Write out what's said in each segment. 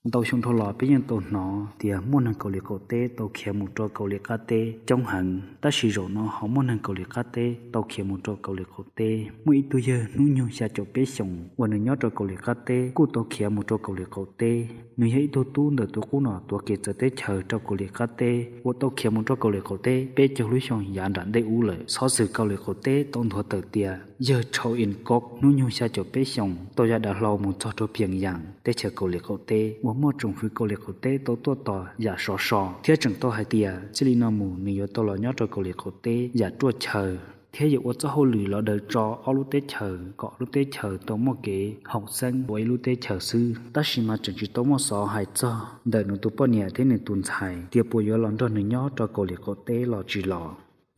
Ntau xyoo dhau los peb yeej tau hnov tias muaj neeg Kauslim qaum teb tau khiav mus rau Kauslim qab teb coob heev, tab sis zaum no ho muaj neeg Kauslim qab teb tau khiav mus rau Kauslim qaum teb. Muaj ib tug yawg hnub nyoog xya caum peb xyoos uas nws nyob rau Kauslim qab teb kuj tau khiav mus rau Kauslim qaum teb. Nws yog ib tug tub ntawm tus qub no tuav kev txawv teb chaws rau Kauslim qab teb uas tau khiav mus rau Kauslim qaum teb peb caug lub xyoo yav nram ntej ub lawm. Xov xwm Kauslim qaum teb tau nthuav tawm tias yawg Chau In Kok hnub nyoog xya caum peb xyoos tau ya dav hlau mus txog rau Pyongyang teb chaws Kauslim qaum teb uas muaj tsoom fwv Kauslim qaum teb tau tuaj tos yam sov so, thiab tseem tau hais tias txij li no mus nws yuav tau los nyob rau Kauslim qaum teb yam ruaj chaw, thiab yuav ua txoj hauj lwm los daws tso ob lub teb chaws kom lub teb chaws tau muaj kev haum xeeb ua ib lub teb chaws xwb. Tab sis mas tseem tsis tau muaj xov hais txog ntawm nws tus poj niam thiab nws tus ntxhais tias puas yuav los nrog nws nyob rau Kauslim qaum teb los tsis los.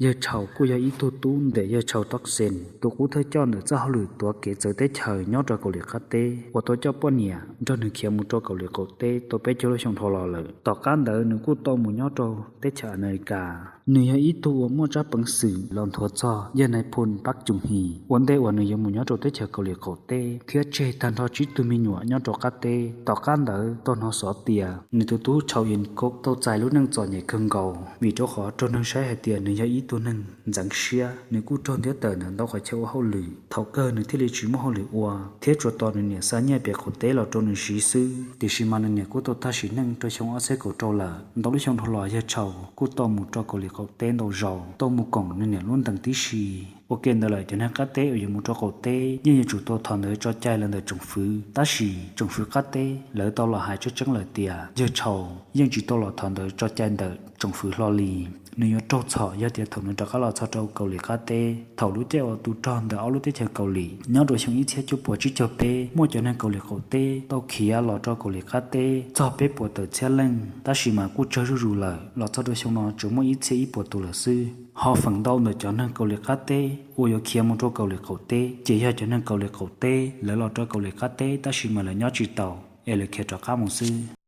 Yawg Chau kuj yog ib tug tub ntawm yawg Chau Tok Sen, tus qub thawj coj ntawm txoj hauj lwm tuav kev txawv teb chaws nyob rau Kauslim qab teb uas tau coj poj niam nrog nws khiav mus rau Kauslim qaum teb tau peb caug lub xyoo dhau los lawm. Tom qab ntawd nws kuj tau mus nyob rau teb chaws Amelikas. Nws yog ib tug uas muaj tsab peev xwm los nthuav txog yawg Nais Phoo Pab Cooj His ua ntej uas nws yuav mus nyob rau teb chaws Kauslim qaum teb thiab tseg tag nrho tsib tug me nyuam nyob rau qab teb. Tom qab ntawd tau hnov xov tias nws tus tub Chau In Kok tau txais lub neej txom nyem kawg nkaus, vim rau qhov raug neeg saib hais tias nws yog ib tug neeg ntxeev siab, nws kuj raug ntiab tawm ntawm ntau qhov chaw ua hauj lwm. Thaum kawg nws thiaj li tsis muaj hauj lwm ua thiab tsuas tos nws niam xa nyiaj pem qaum teb los rau nws siv xwb. Tiam sis mas nws niam kuj tau tag sim neej rau xyoo ob txhiab kaum rau lawm. Ntau lub xyoo dhau los yawg Chau kuj tau mus rau Kauslim qaum teb ntau zaus, tau mus koom nws niam lub ntees tib si. Ua ke ntawd lawm cov neeg qab teb uas yuav mus rau qaum teb yeej yuav tsum tau thov ntawv tso cai los ntawm tsoom fwv, tab sis tsoom fwv qab teb lawv tau los hais tseeb tseeb lawm tias yawg Chau yeej tsis tau los thov ntawv tso cai ntawm tsoom fwv hlo li. Nws yuav raug txhom yog tias thaum nws rov qab los txog rau Kauslim qab teb. Thaum lub caij uas tus rog ntawm ob lub teb chaws Kauslim nyob rau xyoo ib txhiab cuaj puas tsib caug peb, muaj cov neeg Kauslim qaum teb tau khiav los rau Kauslim qab teb txog peb puas tawm txhiab leej, tab sis mas kuj tsawg zuj zus lawm. Los txog rau xyoo no tsuas muaj ib txhiab ib puas tus lawm xwb. Ho feem ntau ntawm cov neeg Kauslim qab teb uas yuav khiav mus rau Kauslim qaum teb ces yog cov neeg Kauslim qaum teb lawv los rau Kauslim qab teb tab sis mas lawv nyob tsis taus es lawv khiav rov qab mus xwb.